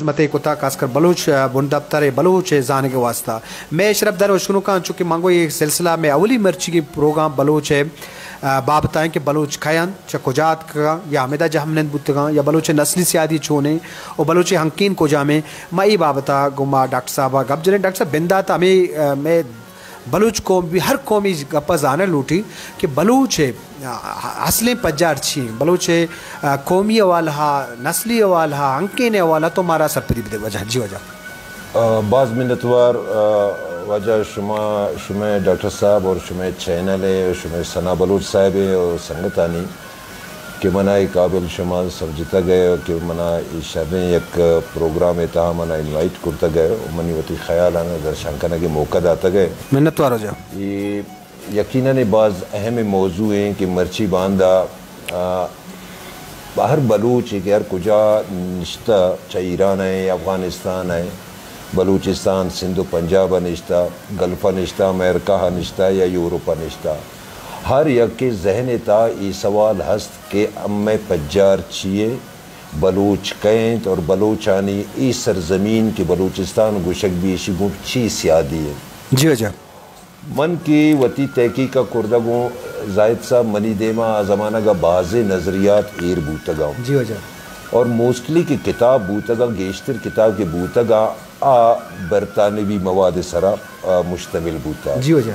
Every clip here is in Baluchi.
خدمت ء کتا، خاص کر بلوچ، آ، بندپتر ء بلوچ ء زانگ ء واسطہ۔ مئے شرپ دار وشنوکاں، چونکہ من گو یہ سلسلہ مئے اولی مرچیگیں پروگرام بلوچ ء، آ، بابت ء کہ بلوچ کئے انت، چہ کجا اتکگاں یا ہمیدا جہمنند بوتگاں یا بلوچ ء نسلی سیادی چونیں و بلوچ ء ہنکین کجامیں، ما اے بابت ء گوں ما ڈاکٹر صاحب ء گپ جنیں۔ ڈاکٹر صاحب، بندات ہمے، آ، مئے بلوچ قوم بھی ہر قومی گپا زانہ لوٹی کہ بلوچ ء اصلیں پجار چی ہیں؟ بلوچ ء قومی حوالہ، نسلی حوالہ، ہنکین حوالہ تو مارا سرپدی بدے واجہ۔ جی واجہ۔ آ، باز منتوار، آ، واجہ شما، شمئے ڈاکٹر صاحب اور شمئے چینل ء اور شمئے ثنا بلوچ صاحب ء اور سنگتانی کہ منا اے قابل شما سمجھتگ ئے کہ منا اے شریں یک پروگرام ء تہا منا انوائٹ کرتگ ئے و منی وتی خیالاں درشان کنگ ء موقع داتگ ئے۔ منتوار واجہ۔ اے یقیناً اے باز اہم موضوع ایں کہ مرچی باندا، آ، ہر بلوچ کہ ہر کجا نشتہ، چہ ایران ء، افغانستان ء، بلوچستان، سندھ و پنجاب ء نشتہ، گلف ء نشتہ، امریکہ ء نشتہ یا یورپ ء نشتہ، ہر یکے ذہن ء تہا اے سوال ہست کہ امئے پجار چی ء، بلوچ کئے انت اور بلوچانی اے سرزمین کہ بلوچستان گوشگ بی، ایشی گوں چی سیادی انت؟ جی واجہ۔ من کہ وتی تحقیق ء کردگ اوں، زاہد صاحب، منی دیما آ زمانگ ء بازیں نظریات ایر بوتگ انت۔ جی واجہ۔ اور موسٹلی کہ کتاب بوتگ انت، گیشتر کتاب کہ بوتگ انت، آ برطانوی مواد ء سرا، آ، مشتمل بوتگ۔ جی واجہ۔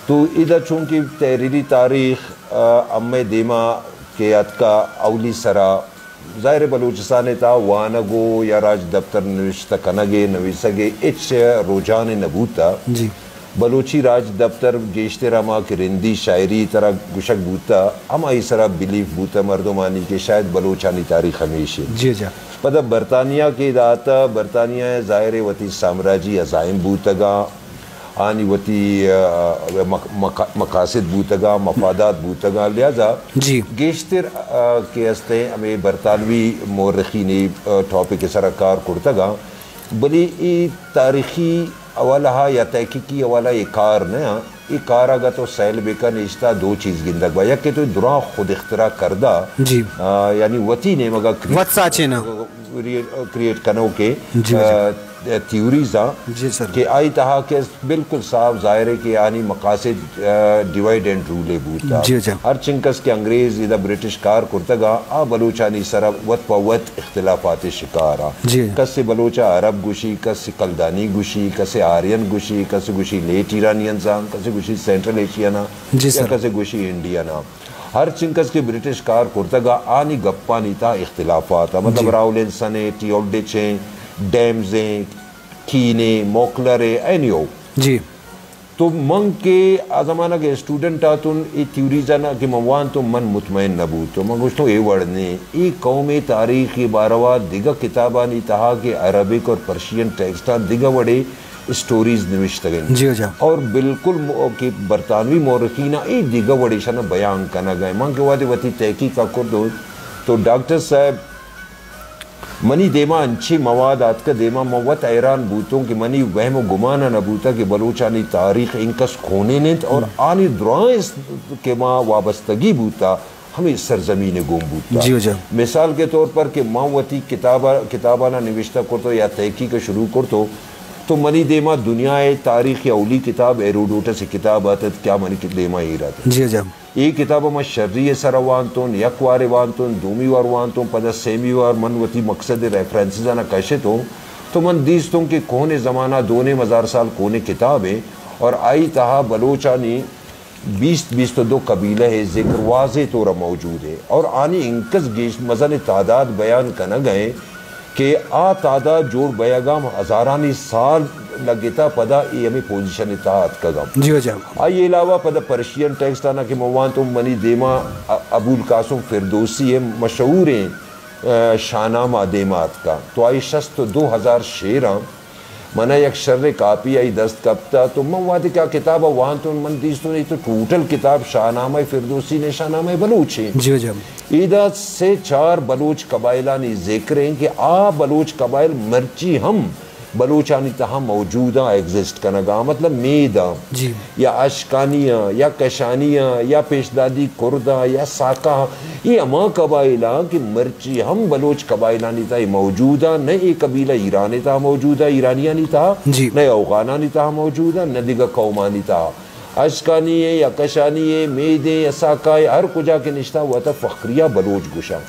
تو ادا چونکہ تحریری تاریخ، آ، امئے دیما کہ اتکا اولی سرا، ظاہر ہے بلوچستان ء تہا وانگ و یا راج دپتر نوشتہ کنگ ء نویسگ ء ہچ رجحانے نہ بوتہ۔ جی۔ بلوچی راج دپتر گیشتر ہما کہ رندی شاعری ترا گوشگ بوتہ، ہمائی سرا بلیف بوتہ مردمانی کہ شاید بلوچانی تاریخ ہمیش انت۔ جی، جی۔ پدا برطانیہ کہ داتہ، برطانیہ ظاہر ہے وتی سامراجی عزائم بوتگاں، آنی وتی، آ، مق-، مق-، مقاصد بوتگاں، مفادات بوتگاں، لہذا جی۔ گیشتر، آ، کہ استیں ہمیں برطانوی مورخین ء، آ، ٹاپک ء سرا کار کرتگاں، بلے اے تاریخی حوالہ یا تحقیقی حوالہ اے کار نہ آں۔ اے کار اگہ تو سیل بکن، اشتا دو چیز گندگ با، یک کہ تو دراں خود اختراع کردہ، جی۔ آ، یعنی وتی نیمگا کریٹ وت ساچینہ۔ کریٹ، کریٹ کنوکے، جی، جی۔ آ، تھیوریز آں جی سر۔ کہ آئی تہا کہ بالکل صاف ظاہر ہے کہ آنی مقاصد، آ، ڈیوائیڈ اینڈ رول ء بوتا۔ جی، جی۔ ہر چنکس کہ انگریز ادا برٹش کار کرتگا، آ بلوچانی سرا وت پہ وت اختلافات شکار آ۔ جی۔ کس بلوچا عرب گوشی، کس کلدانی گوشی، کس آرین گوشی، کس گوشی لیٹ ایرانینز آں، کس گوشی سینٹرل ایشین آں، جی یا سر۔ کس گوشی انڈین آں۔ ہر چنکس کہ برٹش کار کرتگا، آنی گپانی تہا اختلافات آ۔ مطلب جی۔ راولنسن اے، ٹیولڈچ ایں، ڈیمز ایں، کین ایں، موکلر اے، اینی ہو۔ جی۔ تو من کہ آ زمانگ اسٹوڈنٹ آتون اے تھیوریز آنا کہ من وانتون من مطمئن نہ بوتو۔ من گوشتو اے وڑ نے، اے قوم تاریخ ء باروا دگہ کتابانی تہا کہ عربک اور پرشین ٹیکسٹ آ دگہ وڑے اسٹوریز نوشتگ انت۔ جی، جی۔ اور بالکل م-، کہ برطانوی مورخین آ اے دگہ وڑے شنا بیان کنگ ء۔ من کہ وہدے وتی تحقیق ء کردو تو ڈاکٹر صاحب منی دیما انچیں مواد آتکہ دیما من وت حیران بوتوں کہ منی وہم و گمان ء نہ بوتہ کہ بلوچانی تاریخ انکس کونین انت اور آنی درائیں س-، کہ ما وابستگی بوتہ ہمے سرزمین ء گون بوتہ۔ جی، جی۔ مثال کے طور پر کہ من وتی کتاب، کتابانا نوشتہ کرتو یا تحقیق شروع کرتو تو منی دیما دنیا ء تاریخ اولی کتاب ہیروڈوٹس کتاب آتت کیا منی دیما ایر آتت۔ جی، جی۔ اے کتاب ء من شری ء سرا وانتون، یک وارے وانتون، دومی وار وانتون، پدا سیمی وار من وتی مقصد ء ریفرنسز آناں کشتوں تو من دیستوں کہ کوہن زمانہ دو نیم ہزار سال کوہن کتابے اور آئی تہا بلوچانی بیست بیست و دو قبیلہ ء ذکر واضح طور ء موجود ہے اور آنی انکس گیش مزن تعداد بیان کنگ ء کہ آ تعداد جوڑ بیگ ء ہم ہزارانی سال لگتا پدا اے ہمے پوزیشن ء تہا اتکگ ء۔ جی واجہ۔ آئی علاوہ پدا پرشین ٹیکسٹ آنا کہ من وانتوں منی دیما ابوالقاسم فردوسی ء مشہوریں، آ، شاہنامہ دیما اتکا تو آئی شست و دو ہزار شعر آں۔ منا یک شر کاپی آئی دست کپتا تو من وہدے کہ آ کتاب ء وانتوں من دیستوں اے تو ٹوٹل کتاب شاہنامہ فردوسی نے شاہنامہ بلوچ ہے۔ جی واجہ۔ ایدا سے چار بلوچ قبائلانی ذکر ہیں کہ آ بلوچ قبائل مرچی ہم بلوچانی تہا موجود آں، ایگزسٹ کنگ آں، مطلب مید آں، جی۔ یا اشکانی آں، یا کشانی آں، یا پیشدادی کرد آں، یا ساکا آں۔ اے ہما قبائل آں کہ مرچی ہم بلوچ قبائلانی تہا موجود آں، نہ اے قبیلہ ایران ءِ تہا موجود آں، ایرانیانی تہا، جی۔ نہ اوغانانی تہا موجود آں، نہ دگہ قومانی تہا۔ اشکانی ایں یا کشانی ایں، مید ایں یا ساکا ایں، ہر کجا کہ نشتہ وتا فخریہ بلوچ گوشاں۔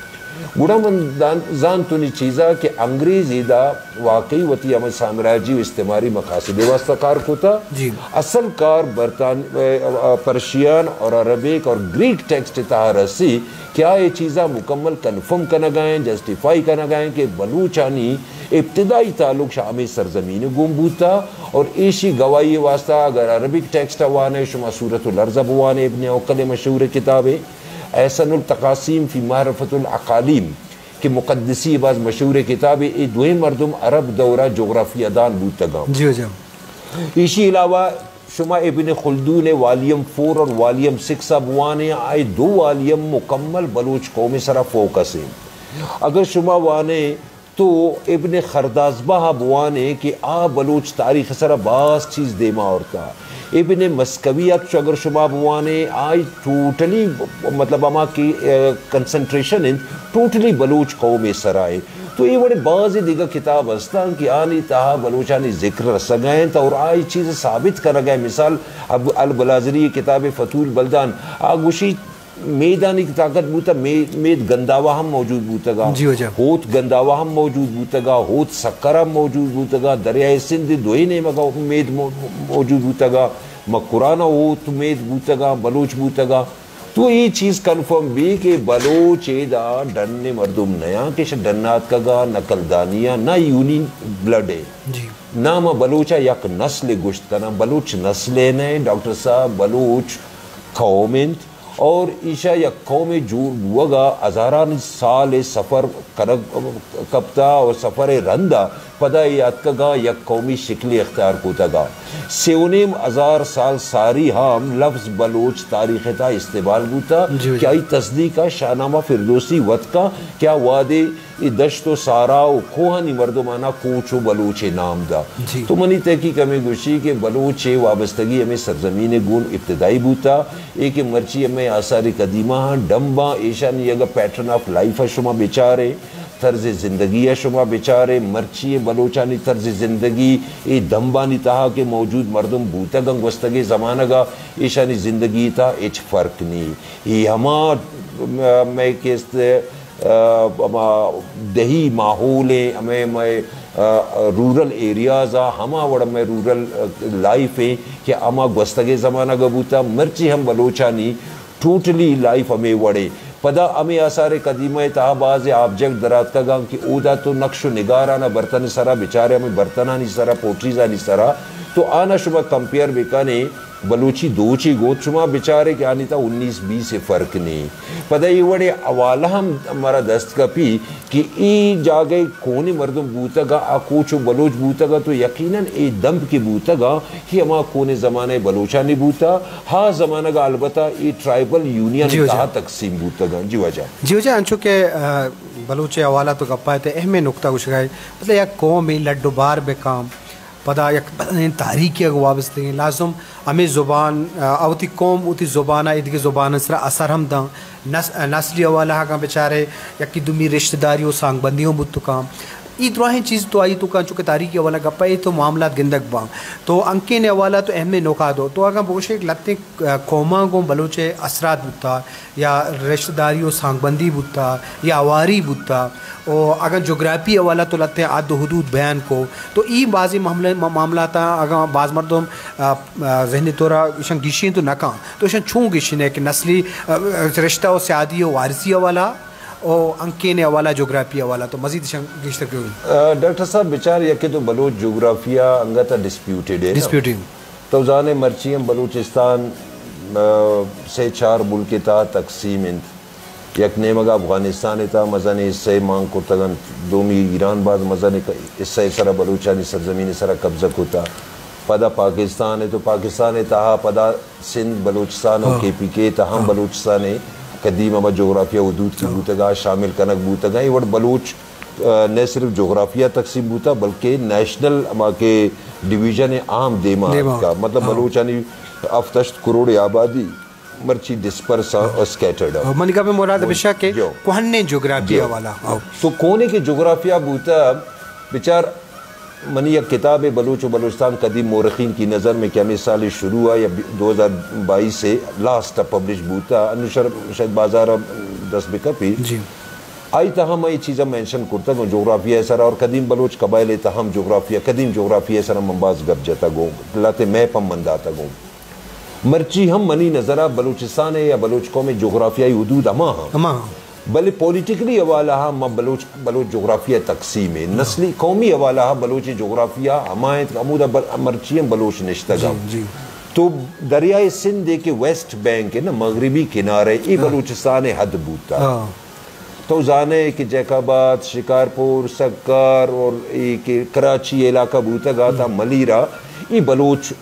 گڑا من دان-، زانتونی چیزا کہ انگریز ادا واقعی وتی ہمے سامراجی و استعماری مقاصد واسطہ کار کتا۔ جی۔ اصل کار برطان-، ا، ا، پرشین اور عربک اور گریک ٹیکسٹ تہا رسی کہ آ اے چیزا مکمل کنفرم کنگا ایں، جسٹیفائی کنگا ایں کہ بلوچانی ابتدائی تعلق شہ ہمے سرزمین گون بوتا اور ایشی گواہی واسطہ اگر عربک ٹیکسٹ وانے، شما سورۃ الارض بوانے، ابن عقل مشہور کتابے، احسن التقاسیم فی معرفۃ الاقالیم کہ مقدسی باز مشہور کتابے، اے دوئیں مردم عرب دورہ جغرافیہ دان بوتگاں۔ جی ہو جی۔ ایشی علاوہ شما ابن خلدون والیم فور اور والیم سکس ء بوانے، آئی دو والیم مکمل بلوچ قوم سرا فوکس ہیں۔ اگر شما وانے تو ابن خردازبہ ء بوانے کہ آ بلوچ تاریخ سرا باز چیز دیما آورتا۔ ابن مسکوی ء چو اگر شما بوانے، آئی ٹوٹلی، مطلب، ہما کہ، ا، کنسنٹریشن انت، ٹوٹلی بلوچ قوم سرا ہے۔ تو اے وڑے باز دگہ کتاب ہستاں کہ آنی تہا بلوچانی ذکر رسگا انت اور آئی چیز ثابت کنگا ہے۔ مثال، اب البلازری کتاب فتح البلدان، آ گوشی میدانی طاقت بوتا، مید، مید گنداوا ہم موجود بوتگا، جی ہو جی۔ ہوت گنداوا ہم موجود بوتگا، ہوت سکر ہم موجود بوتگا، دریائے سندھ دوئی نیمگا مید مو-، موجود بوتگا، مکران ہوت مید بوتگا، بلوچ بوتگا۔ تو اے چیز کنفرم بی کہ بلوچ ادا ڈن مردم نیاں کہ شہ ڈن آتکگا، نقل دانی آں، نہ یونین بلڈ ہے۔ جی۔ نہ ما بلوچا یک نسل گوشت کناں، بلوچ نسل نہ، ڈاکٹر صاحب، بلوچ قوم انت اور ایشا یک قوم جوڑ بوگا ہزاران سال سفر کنگ کپتا اور سفر رندا پدا اے اتکگا یک قومی شکلی اختیار کتگا۔ سے و نیم ہزار سال ساری ہم لفظ بلوچ تاریخ تا استعمال بوتا، جی، جی۔ کہ آئی تصدیق آ شاہنامہ فردوسی وت کا کہ آ وہدے اے دشت و صحرا و کوہانی مردمانا کوچ و بلوچ نام دا۔ جی۔ تو منی تحقیق ہمیں گوشی کہ بلوچ وابستگی ہمیں سرزمین گون ابتدائی بوتا، اے کہ مرچی ہمیں آثار قدیمہ ہاں ڈمباں ایشانی اگہ پیٹرن آف لائف شما بچارے، طرز زندگی ء شما بچارے، مرچی ء بلوچانی طرز زندگی اے دمبانی تہا کہ موجود مردم بوتگ انت گوستگیں زمانگ ء، ایشانی زندگی تہا ہچ فرق نی۔ اے ہما، م-، مئے کہ است، ا، ہما دہی ماحول ایں، ہمے مئے، ا، رورل ایریاز ء، ہما وڑ مئے رورل، ا، لائف ایں کہ ہما گوستگیں زمانگ ء بوتا، مرچی ہم بلوچانی ٹوٹلی لائف ہمے وڑے۔ پدا ہمے آثار قدیمہ ء تہا باز آبجیکٹ دراتکگاں کہ اودا تو نقش و نگاران ء برتن سرا بچارے، ہمے برتنانی سرا، پوٹریزانی سرا، تو آنا شما کمپیئر بکنے، بلوچی دوچی گوت، شما بچارے کہ آنی تا انیس بیس فرق نہیں۔ پدا اے وڑے حوالہ ہم مارا دست کپی کہ اے جاگہ کونے مردم بوتگا، آ کوچ و بلوچ بوتگا، تو یقیناً اے دمب کے بوتگا کہ ہما کونے زمانہ بلوچانی بوتا، ہا زمانگ البتہ اے ٹرائبل یونین جی واجہ۔ تہا تقسیم بوتگا۔ جی واجہ۔ جی واجہ، انچو کہ، آ، بلوچ حوالہ تو گپا تے اہم نقطہ گوشگا ہے، مطلب یک قوم لڈ و بار بکام، پدا یک بلائیں تاریخی ء وابستگیں لازم ہمے زبان، آ، وتی قوم وتی زبان ء ایدگہ زبان سرا اثر ہم داں۔ نس-، نسلی حوالہ اگاں بچارے یکی دومی رشتہ داری و سانگ بندی ہم بوت کاں۔ ای دراہیں چیز تو آئی تو کاں چونکہ تاریخی حوالہ گپا ای تو معاملات گندگ باں۔ تو انکین حوالہ تو اہم نکات ہو۔ تو اگاں بگوشے لتیں، آ، قوماں گوں بلوچ اثرات بوتا۔ یا رشتہ داری و سانگ بندی بوتا یا اواری بوتا، و اگاں جغرافی حوالہ تو لہتیں حد و حدود بیان کو، تو ای بعضی معاملہ، ما-، معاملات اگاں بعض مردم، آ، آ، ذہنی طورا ایشاں گیشین تو نہ کاں، تو ایشاں چون گیشین ہے کہ نسلی، آ، رشتہ و سیادی و وارثی حوالہ و انکین حوالہ جغرافی حوالہ تو مزید ایشاں گیشتر کیوں؟ آ، ڈاکٹر صاحب بچار یکے تو بلوچ جغرافیہ انگت ڈسپیوٹڈ ہے نا؟ ڈسپیوٹڈ۔ تو زانے مرچی ہم بلوچستان، آ، سے چار ملک تہا تقسیم انت۔ یک نیمگا افغانستان تہا مزنیں حصہ مان کرتگ انت، دومی ایران باز مزنیں حصہ سرا بلوچانی سرزمین سرا قبضہ کتا۔ پدا پاکستان ہے تو پاکستان تہا پدا سندھ بلوچستان و ہاں۔ کے پی کے تہا ہم ہاں۔ بلوچستان ہے قدیم ہما جغرافیہ حدود کی ہاں۔ بوتگا شامل کنگ بوتگا۔ اے وڑ بلوچ نہ صرف جغرافیہ تقسیم بوتا، بلکہ نیشنل ہما کہ ڈویژن عام دیما دیما۔ آتکا۔ مطلب، ہاں۔ بلوچانی ہفت ہشت کروڑ آبادی مرچی ڈسپرس اور اسکیٹرڈ۔ منی گپ مراد ہمشہ کہ جو۔ کوہنیں جغرافیہ جو۔ والا۔ ہاں۔ تو کونے کہ جغرافیہ بوتا، بچار، منی یک کتابے بلوچ و بلوچستان قدیم مورخین کی نظر میں کہ ہمے سال شروع آ یا دو ہزار بائیس سے لاسٹ آ پبلش بوتا، انو شر-، شاید بازار آ دست بکپی۔ جی۔ آئی تہا ما اے چیزا مینشن کرتگ اوں جغرافیہ سرا اور قدیم بلوچ قبائل تہا ہم جغرافیہ، قدیم جغرافیہ سرا من باز گپ جتگ اوں، لہتے میپ ہم من داتگ اوں۔ مرچی ہم منی نظرا بلوچستان یا بلوچ قوم جغرافیائی حدود ہما ہاں۔ ہما ہاں۔ بلے پولیٹیکلی حوالہ ہا ما بلوچ، بلوچ جغرافیہ تقسیم ہے۔ نسلی قومی حوالہ ہا بلوچ جغرافیہ ہما انت کہ ہمودا بل-، مرچی ہم بلوچ نشتگ جی، ہم۔ جی۔ تو دریائے سندھ ہے کہ ویسٹ بینک ہے نا، مغربی کنارے، اے ہاں۔ بلوچستان حد بوتا۔ ہاں۔ تو زانے کہ جیکب آباد، شکارپور، سکر اور اے کہ کراچی علاقہ بوتگ آتا ہم۔ ملیرا، اے بلوچ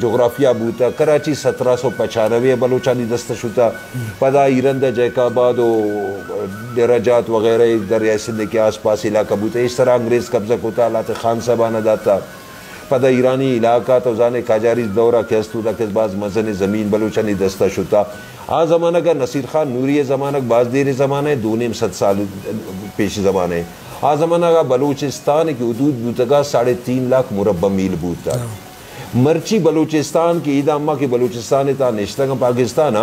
جغرافیہ بوتا۔ کراچی سترہ سو پچانوے بلوچانی دست شتا۔ ہم۔ پدا ایرند جیکب آباد و ڈیرہ جات وغیرہ دریائے سندھ کے آس پاس علاقہ بوتا۔ اس طرح انگریز قبضہ کتا، لہتے خان صاحبانہ داتا۔ پدا ایرانی علاقہ تو زانے قاجاری دورہ کہ است، اودا کہ باز مزن زمین بلوچانی دستا شتا۔ آ زمانگ نصیر خان نوری زمانگ باز دیر زمانہ ہے، دو نیم صد سال پیش زمانہ ہے۔ آ زمانگ بلوچستان کی حدود بوتگا ساڑھے تین لاکھ مربع میل بوتا۔ ہاں۔ مرچی بلوچستان کی ایدا اما کہ بلوچستان تا نشتگا پاکستان،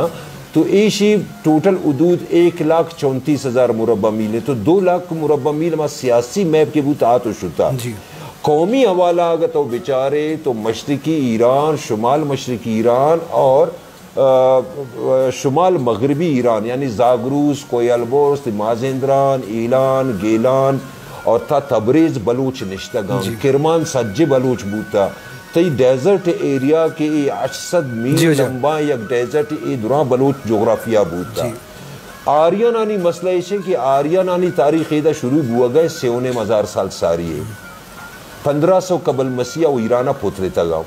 تو ایشی ٹوٹل حدود ایک لاکھ چونتیس ہزار مربع میل ہے، تو دو لاکھ مربع میل ہما سیاسی میپ کے بوتا آ تو شتا۔ جی۔ قومی حوالہ اگر تو بچارے تو مشرقی ایران، شمال مشرقی ایران اور، آ، شمال مغربی ایران، یعنی زاگروس، کوہ البرز، مازندران، ایلان، گیلان اور تا تبریز بلوچ نشتگان۔ جی۔ کرمان سجے بلوچ بوتا۔ تئی ڈیزرٹ ایریا کہ اے ہشت سد میل جی، جی۔ لمبا یک ڈیزرٹ، اے دراں بلوچ جغرافیہ بوتا۔ جی۔ آریانانی مسئلہ ایش ہے کہ آریانانی تاریخ ایدا شروع بوگا ہے، سے و نیم ہزار سال ساری ہے۔ پندرہ سو قبل مسیح و ایرانا پترتگا۔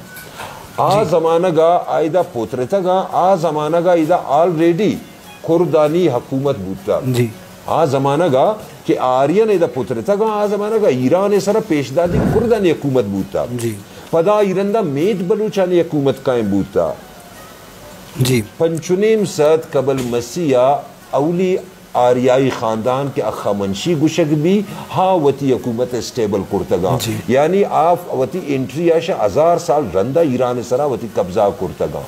آ جی۔ زمانگا آ ایدا پترتگا، آ زمانگا ایدا آلریڈی کردانی حکومت بوتا۔ جی۔ آ زمانگا کہ آرین ایدا پترتگا، آ زمانگا ایران سرا پیشدادی کردانی حکومت بوتا۔ جی۔ پدا ایرندا میت بلوچانی حکومت قائم بوتا۔ جی۔ پنچ و نیم صد قبل مسیح اولی آریائی خاندان کہ اخامنشی گوشگ بی، ہا وتی حکومت اسٹیبل کرتگاں۔ جی۔ یعنی آ وتی انٹری آ شہ ہزار سال رندا ایران سرا وتی قبضہ کرتگاں۔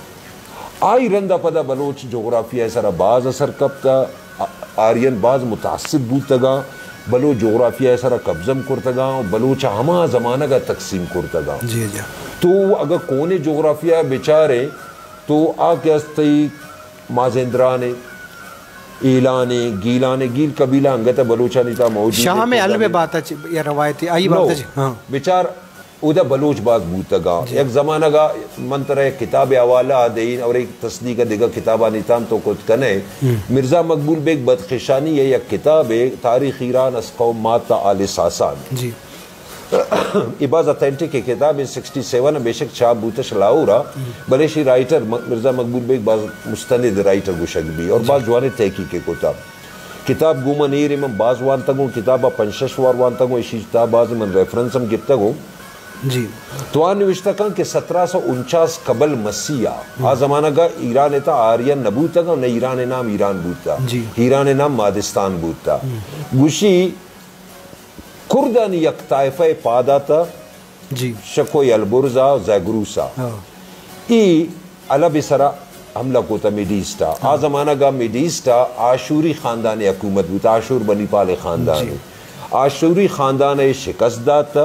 آئی رندا پدا بلوچ جغرافیہ سرا باز اثر کپتا، آ-، آرین باز متعصب بوتگاں، بلوچ جغرافیہ سرا قبضہ کرتگاں، بلوچ ہما زمانگا تقسیم کرتگاں۔ جی، جی۔ تو اگر کونے جغرافیہ بچارے تو آ کہ است تئی مازندران ء، ایلان ء، گیلان ء، گیل قبیلہ انگت ء بلوچانی تہا موجود شام انت، حلب کردانی بات ء چ-، یا روایتی آئی نو، بات ء چ-، ہاں۔ بچار اودا بلوچ باز بوتگا۔ جی۔ یک زمانگا من ترا یک کتاب حوالہ ء دئین اور ایک تصدیق ء دگہ کتابانی تام تو کت کنے۔ ہم۔ مرزا مقبول بیگ بدخشانی ء یک کتاب ء تاریخ ایران از قوم ماد تا آل ساسان۔ جی۔ اے باز اتھینٹک کتاب ایں، سکسٹی سیون ء بے شک چھاپ بوتش لاہور ء، بلے شی رائٹر م-، مرزا مقبول بیگ باز مستند رائٹر گوشگ بی اور جی۔ باز جوانیں تحقیق کتا۔ کتاب گوں من ایر من باز وانتگوں، کتاب ء پنچ شش وار وانتگوں، ایشی تا باز من ریفرنس ہم گپتگوں۔ جی۔ تو آ نوشتہ کن کہ سترہ سو انچاس قبل مسیح ء، آ زمانگ ء ایران ء تا آرین نہ بوتگ، نہ ایران ء نام ایران بوتا۔ جی۔ ایران ء نام مادستان بوتا۔ گوشی کردانی یک طائفہ پاد آتا، جی۔ شکوی البرز ء زاگروس ء۔ ہاں۔ ای علب سرا حملہ کوتا میڈیسٹ ء۔ آ ہاں۔ زمانگ ء میڈیسٹ ء آشوری خاندان حکومت بوت، آشور بنی پال خاندان۔ جی۔ آشوری خاندان ء شکست دات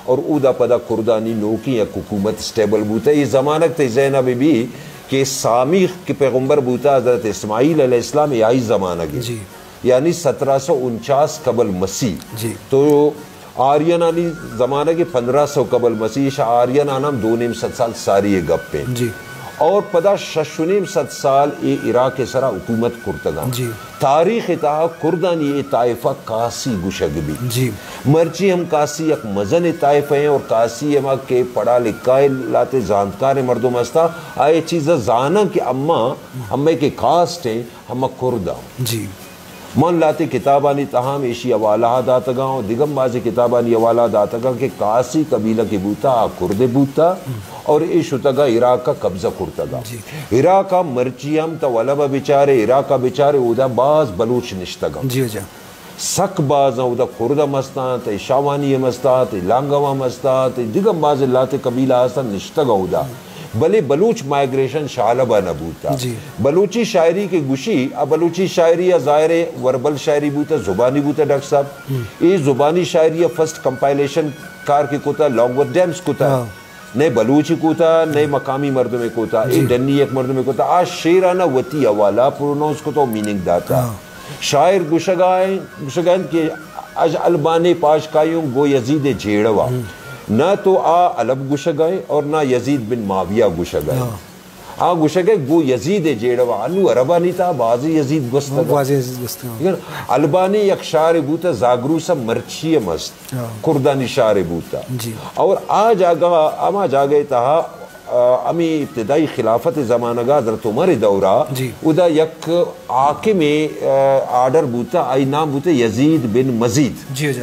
اور اودا پدا کردانی نوکیں یک حکومت اسٹیبل بوت۔ ای زمانگ تے ذہن ء بہ بی کہ سامی کہ پیغمبر بوتا حضرت اسماعیل علیہ السلام، ای آئی زمانگ۔ جی۔ یعنی سترہ سو انچاس قبل مسیح۔ جی۔ تو آرینانی زمانگ پندرہ سو قبل مسیح، شہ آرینان ہم دو نیم صد سال ساری گپ ہیں۔ جی۔ اور پدا شش و نیم صد سال اے عراق سرا حکومت کرتگا۔ جی۔ تاریخ تہا کردانی اے طائفہ کاسی گشگ بی۔ جی۔ مرچی ہم کاسی یک مزن طائفہ ہیں اور کاسی ہما کہ پڑھا لکھا ہے، لاتے زانتکار مردم ہستا، آئے چیز زاناں کہ اما، ہمیں کہ کاسٹ ہیں، ہما کرد آں۔ جی۔ من لہتے کتابانی تہا ہم ایشی حوالہ داتگاں و دگہ بازیں کتابانی حوالہ داتگاں کہ کاسی قبیلہ کہ بوتا، آ کرد بوتا اور اے شتگا عراق ء قبضہ کرتگا۔ جی۔ عراق ء مرچی ہم تو علب ء بچارے، عراق ء بچارے، اودا باز بلوچ نشتگاں۔ جی، جی۔ سک باز آں، اودا کرد ہم استاں، تئی شاوانی ہم استاں، تئی لانگو ہم استاں، تئی دگہ باز لہتے قبیلہ استاں نشتگاں اودا۔ بلے بلوچ مائیگریشن شہ علب ء نہ بوتا۔ جی۔ بلوچی شاعری کہ گوشی، آ بلوچی شاعری ء ظاہر ہے وربل شاعری بوتا، زبانی بوتا ڈاکٹر صاحب۔ اے زبانی شاعری ء فرسٹ کمپائلیشن کار کہ کتا، لانگورتھ ڈیمز کتا۔ ہاں۔ نئے بلوچی کتا، نئے مقامی مردمے کتا، اے جی۔ ڈنی یک مردمے کتا، آ شعرانا وتی حوالہ پرونونس کتا و میننگ داتا۔ ہاں۔ شاعر گوشگا انت، گوشگا انت کہ اژ البانے پاش کایوں گو یزید جیڑوا۔ ہم۔ نہ تو آ علب گوشگا ہے اور نہ یزید بن معاویہ گوشگا ہے۔ ہاں۔ آ گوشگا ہے گو یزید جیڑوا۔ انو عربانی تا بازی یزید گوستگا۔ بازی یزید گوستگا۔ لیکن البانی یک شاعر بوتا، زاگروس مرچی مست۔ ہاں۔ کردانی شہرے بوتا۔ جی۔ اور آ جاگہ، ہما جاگہ تہا، آ، ہمیں ابتدائی خلافت زمانگا حضرت عمر دورا، جی۔ ادا یک حاکم، آ، آرڈر بوتا، آئی نام بوتا یزید بن مزید۔ جی، جی۔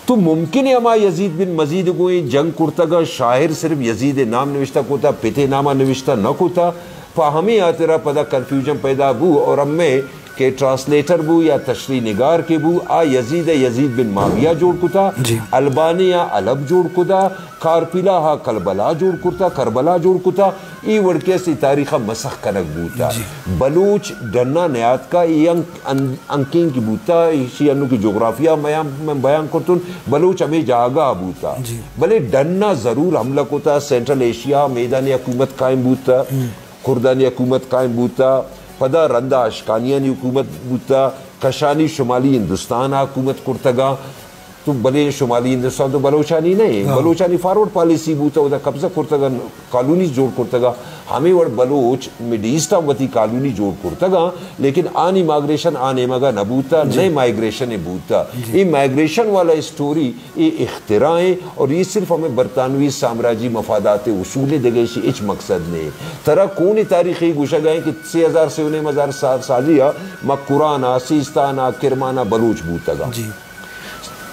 تو ممکن ہے ہما یزید بن مزید گوئیں جنگ کرتگا، شاعر صرف یزید نام نوشتہ کتا، پتے ناما نوشتہ نہ کتا، پہ ہمیں ہاترا پدا کنفیوژن پیدا بو اور ہمیں کہ ٹرانسلیٹر بو یا تشریح نگار کہ بو، آ یزید ء یزید بن معاویہ جوڑ کتا، جی۔ البانی ء حلب جوڑ کتا، کارپیلا ء کلبلا جوڑ کرتا، کربلا جوڑ کتا، ای وڑ کہ است ای تاریخ ء مسخ کنگ بوتا۔ جی۔ بلوچ ڈنا نیاتکا، ای انک-، ان-، انکین کی بوتا، ایشی انو کی جغرافیہ میان-، من بیان کرتون، بلوچ ہمیں جاگہ بوتا۔ جی۔ بلے ڈنا ضرور حملہ کتا، سینٹرل ایشیا میدان حکومت قائم بوتا۔ ہم۔ کردانی حکومت قائم بوتا، پدا رندا اشکانیانی حکومت بوتا، کشانی شمالی ہندوستان ء حکومت کرتگا، تو بلے شمالی ہندوستان تو بلوچانی نہ، ہاں۔ بلوچانی فارورڈ پالیسی بوتا، اودا قبضہ کرتگا، کالونیز جوڑ کرتگا، ہمیں وڑ بلوچ مڈ ایسٹ ء وتی کالونی جوڑ کرتگا، لیکن آنی مائگریشن آ نیمگا نہ بوتا، جی۔ نئے مائگریشن بوتا۔ جی۔ اے مائگریشن والا اسٹوری اے اختراع ایں اور یہ صرف ہمیں برطانوی سامراجی مفادات اصول ایں، دگہ ایشی ہچ مقصد نہیں۔ ترا کون تاریخی گوشگ ایں کہ سے ہزار، سے و نیم ہزار سال سازی ء مکران ء، سیستان ء، کرمان ء بلوچ بوتگاں۔ جی۔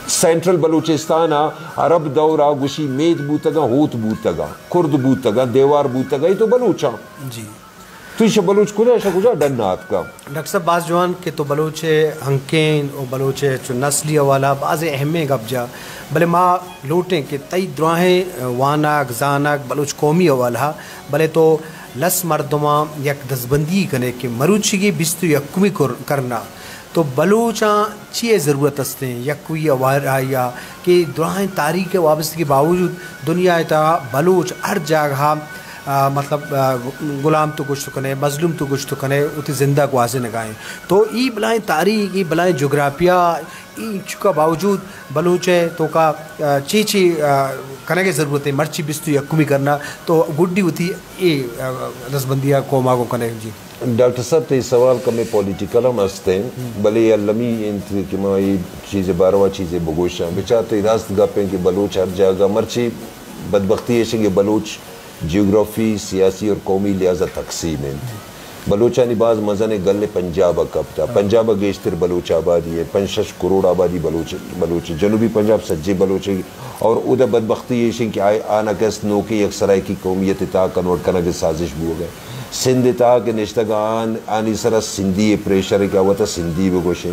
سینٹرل بلوچستان ء عرب دور ء گوشی مید بوتگاں، ہوت بوتگاں، کرد بوتگاں، دیوار بوتگاں، یہ تو بلوچاں۔ جی۔ تو ایشاں بلوچ کجا، ایشاں کجا ڈن آتکا؟ ڈاکٹر صاحب، باز جوان کہ تو بلوچ ء ہنکین و بلوچ ء چو نسلی حوالہ باز اہمیں گپ جا، بلے ما لوٹیں کہ تئی دراہیں وانگ زانگ بلوچ قومی حوالہ، بلے تو لس مردماں یک دزبندی کنے کہ مروچیگی بیست و یکمی کر-، کرنا تو بلوچاں چی ء ضرورت استیں؟ یکوئی ء وار آئی ء کہ دراہیں تاریخ ء وابستگی باوجود دنیا ء تہا بلوچ ہر جاگہ ء، آ، مطلب، آ، غلام تو گوشت کنے، مظلوم تو گوشت کنے، وتی زندہ گوازینگا ایں۔ تو ای بلائیں تاریخ، ای بلائیں جغرافیہ، ای چکا باوجود بلوچ ء توکا، آ، چی چی، آ، کنگ ء ضرورت ہے؟ مرچی بیست و یکمی کرنا تو گڈی وتی اے، آ، دزبندی ء قوم ء گوں کنے۔ جی۔ ڈاکٹر صاحب، تئی سوال کمے پولیٹیکل ہم است انت، بلے المی انت کہ ما اے چیز ء باروا چیزے بگوشاں۔ بچار، تئی راست گپ انت کہ بلوچ ہر جاگہ، مرچی بدبختی ایش انت کہ بلوچ جیوگرافی، سیاسی اور قومی لحاظ ء تقسیم انت۔ بلوچانی باز مزن گل پنجاب ء کپتا۔ پنجاب ء گیشتر بلوچ آبادی ہے، پنچ شش کروڑ آبادی بلوچ، بلوچ، جنوبی پنجاب سجے بلوچ اور اودا بدبختی ایش انت کہ آ-، آناں کہ است نوکیں یک سرائیکی قومیت ء تہا کنورٹ کنگ ء سازش بوگ ء۔ سندھ ء تہا کہ نشتگ آن، آنی سرا سندھی ء پریشر ء کہ آ وتا سندھی بگوشیں۔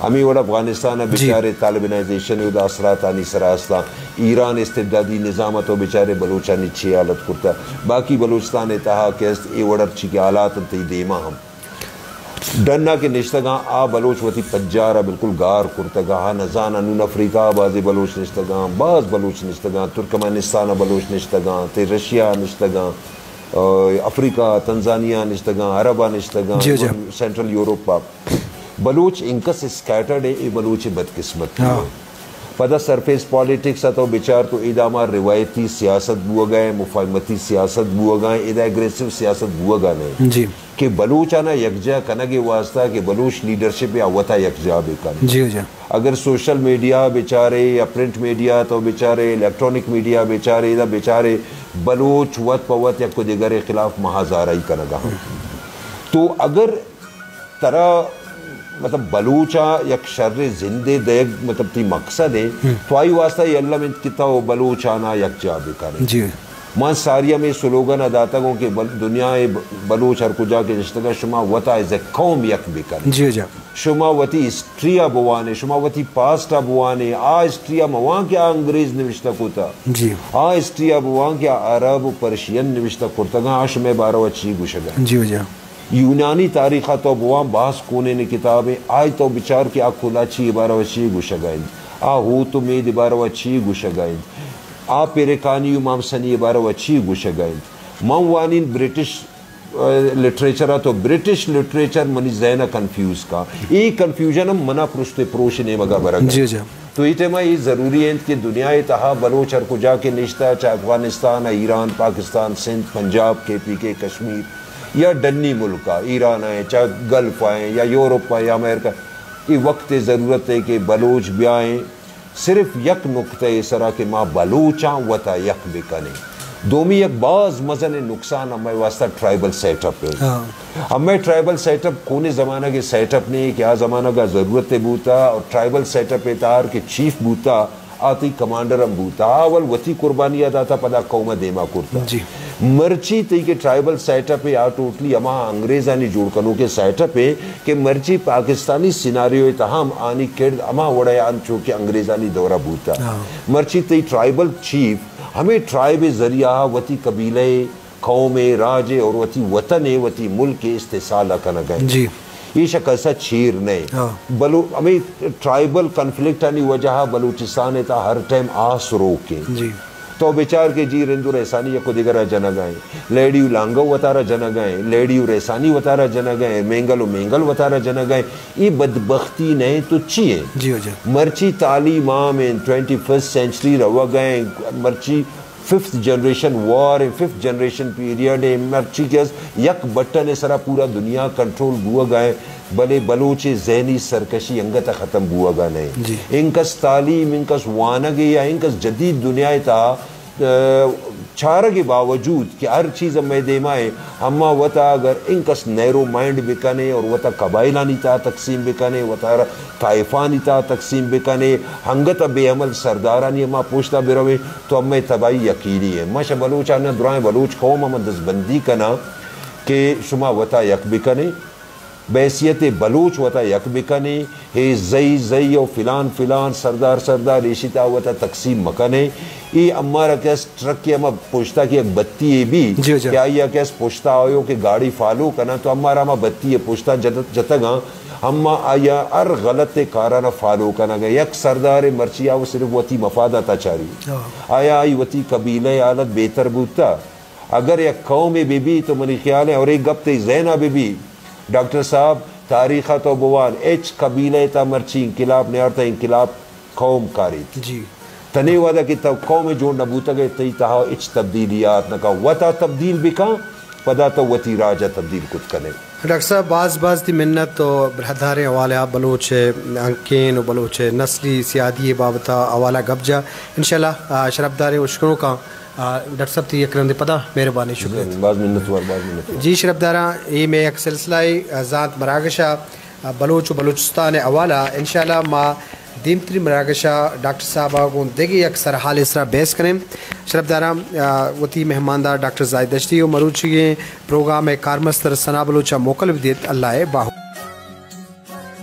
ہمے وڑ افغانستان ء جی۔ بچارے طالبنائزیشن ء اودا اثرات آنی سرا استاں۔ ایران استبدادی نظام ء تو بچارے بلوچانی چی حالت کرتا۔ باقی بلوچستان ء تہا کہ است اے وڑ ہرچی کہ حالات انت تئی دیما ہم۔ ڈنا کہ نشتگاں، آ بلوچ وتی پجار ء بالکل گار کرتگ۔ آ نزاناں نون افریقہ ء بازیں بلوچ نشتگاں، باز بلوچ نشتگاں، ترکمانستان ء بلوچ نشتگاں، تے رشیا ء نشتگاں، آ، افریقہ، تنزانیہ ء نشتگاں، عرب ء نشتگاں، جی، جی۔ سینٹرل یورپ ء۔ بلوچ انکس اسکیٹرڈ ء، اے بلوچ ء بدقسمتی ہاں۔ ء۔ پدا سرفیس پالیٹکس ء تو بچار تو ادا ما روایتی سیاست بوگا ء، مفاہمتی سیاست بوگا ء، ادا اگریسو سیاست بوگا نہ۔ جی۔ کہ بلوچانا یکجا کنگ ء واسطہ کہ بلوچ لیڈرشپ ء وتا یکجا بہ کن۔ جی، جی۔ اگر سوشل میڈیا بچارے یا پرنٹ میڈیا تو بچارے، الیکٹرانک میڈیا بچارے، ادا بچارے بلوچ وت پہ وت یک و دگرے خلاف محاذ آرائی کنگا ہاں۔ تو اگر ترا مطلب، بلوچ ءَ یک شریں زندے دئیگ، مطلب، تئی مقصد اِنت، تو آئی واسطہ اے الم اِنت کہ تو بلوچانا یکجا بکن ئے۔ جی۔ من ساری ہمے سلوگن ءَ داتگ اوں کہ بل-، دنیا ءِ ب-، بلوچ ہر کجا کہ نشتگ اَنت، شما وتا ایز اے قوم یک بکن ئے۔ جی جی۔ شما وتی ہسٹری ءَ بوان ئے، شما وتی پاسٹ ءَ بوان ئے، آ ہسٹری ءَ مہ وان کہ آ انگریز نوشتہ کتہ۔ جی۔ آ ہسٹری ءَ بوان کہ آ عرب و پرشین نوشتہ کرتگ اَنت، آ شمئے بارو ءَ چی گوشگ ءَ اَنت۔ جی جی۔ یونانی تاریخ ءَ تو بوان، باز کونیں کتابے، آئی تو بچار کہ آ کلاچی ءِ بارو ءَ چی گوشگ ءَ اِنت، آ ہوت و مید ءِ بارو ءَ چی گوشگ ءَ اِنت، آ پیرکانی و مامسنی ءِ بارو ءَ چی گوشگ ءَ اِنت۔ من وانین برٹش، اے، لٹریچر ءَ، تو برٹش لٹریچر منی ذہن ءَ کنفیوز کا۔ اے کنفیوژن ہم منا پرشت ءُ پروش ءِ نیمگ ءَ برگ ءَ اِنت۔ جی جی۔ تو اے ٹائم ءَ اے ضروری اِنت کہ دنیا ءِ تہا بلوچ ہر کجا کہ نشتہ، چاہے افغانستان ءَ، ایران، پاکستان، سندھ، پنجاب، کے پی کے، کشمیر یا ڈنی ملک ءَ، ایران ءَ، چاہے گلف ءَ یا یورپ ءَ یا امریکہ، اے وقت ءِ ضرورت اِنت کہ بلوچ بیائیں صرف یک نقطہ ءِ سرا کہ ما بلوچاں وتا یک بکنیں۔ دومی یک باز مزنیں نقصان ہمے واسطہ ٹرائبل سیٹ اپ اِنت۔ ہاں۔ ہمے ٹرائبل سیٹ اپ کونیں زمانگ ءِ سیٹ اپ نہ اِنت کہ آ زمانگ ءَ ضرورت بوتہ، اور ٹرائبل سیٹ اپ ءِ تہا کہ چیف بوتہ، آ تئی کمانڈر ہم بوتہ، آ اول وتی قربانی ءَ داتہ، پدا قوم ءَ دیما کرتہ۔ جی۔ مرچی تئی کہ ٹرائبل سیٹ اپ اِنت، آ ٹوٹلی ہما انگریزانی جوڑ کنوکیں سیٹ اپ اِنت کہ مرچی پاکستانی سیناریو ءِ تہا ہم آنی کرد ہما وڑ ءَ انچو کہ انگریزانی دور ءَ بوتہ۔ ہاں۔ مرچی تئی ٹرائبل چیف ہمے ٹرائب ءِ ذریعہ ءَ وتی قبیلہ ءِ، قوم ءِ، راج ءِ اور وتی وطن ءِ، وتی ملک ءِ استحصال ءَ کنگ ءَ اِنت۔ جی۔ ایش ءَ کس ءَ چیر نہ اِنت۔ ہاں۔ بلو-، ہمے ٹرائبل کنفلکٹ آنی وجہ ءَ بلوچستان ءِ تہا ہر ٹائم آس روک اِنت۔ جی۔ تو بچار کہ جی رند و ریسانی یک و دگر ءَ جنگ ءَ اِنت، لیڈی و لانگو وتارا جنگ ءَ اِنت، لیڈی و ریسانی وتارا جنگ ءَ اِنت، مینگل و مینگل وتارا جنگ ءَ اِنت۔ اے بدبختی نہ اِنت تو چی اِنت؟ جی، جی۔ مرچی تعلیم عام اِنت، ٹوئنٹی فرسٹ سینچری روگ ءَ اِنت، مرچی ففتھ جنریشن وار اِنت، ففتھ جنریشن پیریڈ اِنت، مرچی کہ است یک بٹن ءِ سرا پورا دنیا کنٹرول بوگ ءَ اِنت، بلے بلوچ ءِ ذہنی سرکشی انگت ءَ ختم بوگ ءَ نہ اِنت۔ جی۔ انکس تعلیم، انکس وانگ ءِ یا انکس جدید دنیا ءِ تہا، ءَ، چارگ ءِ باوجود کہ ہر چیز ہمے دیما اِنت، اما وتا اگر انکس نیرو مائنڈ بکنے اور وتا قبائلانی تہا تقسیم بکنے، وتا طائفانی تہا تقسیم بکنے، ہنگت ءَ بے عمل سردارانی ہما پشتا بروے، تو ہمے تباہی یقینی اِنت۔ ما شہ بلوچانا درائیں بلوچ قوم ہم دزبندی کناں کہ شما وتا یک بکنے، بحیثیت بلوچ وتا یک بکنے، ہے زئی زئی و فلان فلان، سردار سردار، ایشی تہا وتا تقسیم مکنے۔ اے امارا کہ است ٹرک ءِ ہما پشتا کہ یک بتی یے بی، جی، جی۔ کہ آئی ءَ کہ است پشتا آیو کہ گاڑی فالو کناں، تو امارا ہما بتی ءِ پشتا جت-، جتگاں، اما آئی ءَ ہر غلط ءِ کارانا فالو کنگ ءَ۔ یک سردار ءِ مرچی آ صرف وتی مفاد ءَ تا چاری۔ ہاں۔ آیا آئی وتی قبیلہ ءِ حالت بہتر بوتا؟ اگر یک قومے بہ بی تو منی خیال ءَ، اور اے گپ تئی ذہن ءَ بہ بی، ڈاکٹر صاحب، تاریخ ءَ تو بوان، ہچ قبیلہ ءِ تہا مرچی انقلاب نیارتا، انقلاب قوم کاریت۔ جی۔ تنے وہدا کہ تو قوم جوڑ نہ بوتگ ئے، تئی تہا ہچ تبدیلی آت نہ کن۔ وتا تبدیل بکن، پدا تو وتی راج ءَ تبدیل کت کن ئے۔ ڈاکٹر صاحب، باز باز تئی منت و براہداریں حوالہ ءَ بلوچ ءِ ہنکین و بلوچ ءِ نسلی سیادی ءِ بابت ءَ حوالہ گپ جا۔ انشاءاللہ، آ، شرپداریں اشکنوکاں، آ، ڈاکٹر صاحب تئی یک رندے پدا مہربانی، شکریہ۔ باز منت وار، باز منت وار۔ جی شرپداراں، اے مئے یک سلسلہ ءِ، آ، زانت مراگش ءَ، آ، بلوچ و بلوچستان ءِ حوالہ ءَ۔ انشاءاللہ ما دیمتری مراگش ءَ ڈاکٹر صاحب ءَ گوں دگہ یک سرحالے سرا بحث کنیں۔ شرپداراں، آ، وتی مہماندار ڈاکٹر زاہد دشتی و مروچیگیں پروگرام ءِ کارمستر ثنا بلوچ ءَ موکل بدیت۔ اللہ ءِ باہو۔